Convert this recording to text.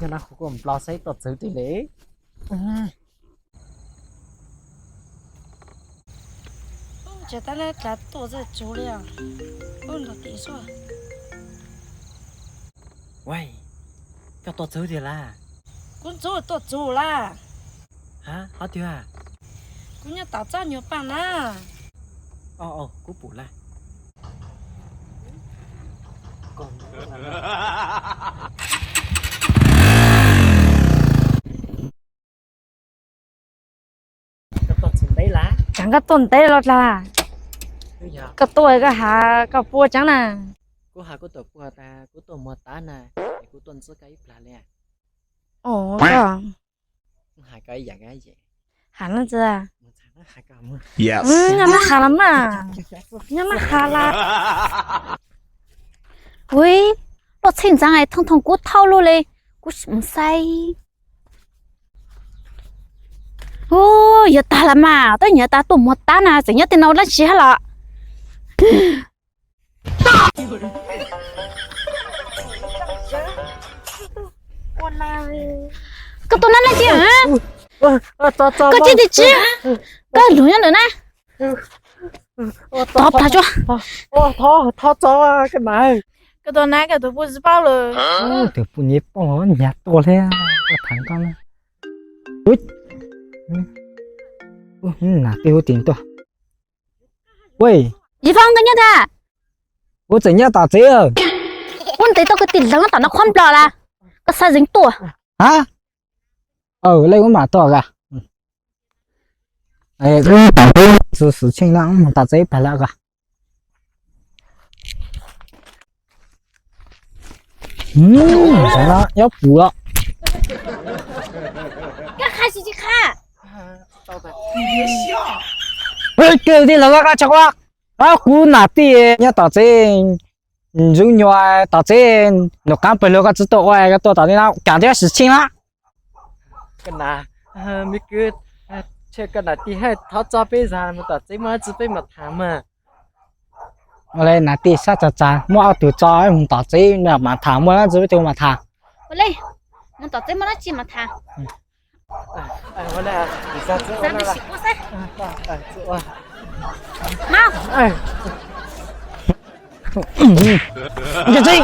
Nplo saib tuaj txwv twg li. Ces tab lab dlav tuaj txog tsuv li os. Ub, nrog tim xwb. Koj tuaj txwv tiag lawm? Kuv ntxub tuaj txwv lawm. Ha, hov twg? Kuv nyob tom txaj nyuag paaj na. Kuv pum lawm. Tseem koj tuaj ntev los dlaag? Koj tuaj koj has koj puab tseeb na. Kuv has kuv tuaj puag tas kuv tuaj muag tav na, es kuv tuaj ntxub koj ib plag li. Os, koj has leej twg? Nyob nab has los mas, nyob nab has los. Ui, luaj txhij ntxeev thooj thooj kub thauj luaj li, kuv sim mus saib. Ub, yuav tag los mas, tab yuav tas tuaj muag tav na, tseem nyob tej no dlaab tsi hab los. Koj tuaj nab leej twg? Koj tsis tsis, koj lug nyob ntawm na. Thov plag tso. Koj tuaj nab koj tus puj tsis paub lawm. Tus puj nyuam paub nyag tuaj thiab, koj tham koj na. Nam tij huv tim tuaj. Ua, Yim Foob, koj nyob tag? Kuv tseem nyob tom tsev. Kuv ntes tau kwv tij leej tom no qhuav nplog lawm, koj xav zeeg tuaj? Ha, lej kuv mam tuaj ka. Xwm txheej no mus tom tsev pag lawm ka. Nyob puag. Koj qha tsis tsis qha. Kwv tij los koj tsis quaj, kuv nam tij nyob tom tsev, ntxub nyuag tom tsev, nws qaab pawg lug koj tsis tuaj ua, koj tuaj tom no kaam twb xwm txheej na. Koj nam, me kwv, koj nam tij hais thov txo peb zag mus tom tsev muaj dab tsi peb mam tham mas. Ua le nam tij sab txag txag muaj ob tug tso mus tom txev mam tham, muaj dab tsi peb mam tham. Ua le, mus tom tsev muaj dab tsi mam tham. Ntsia tsev.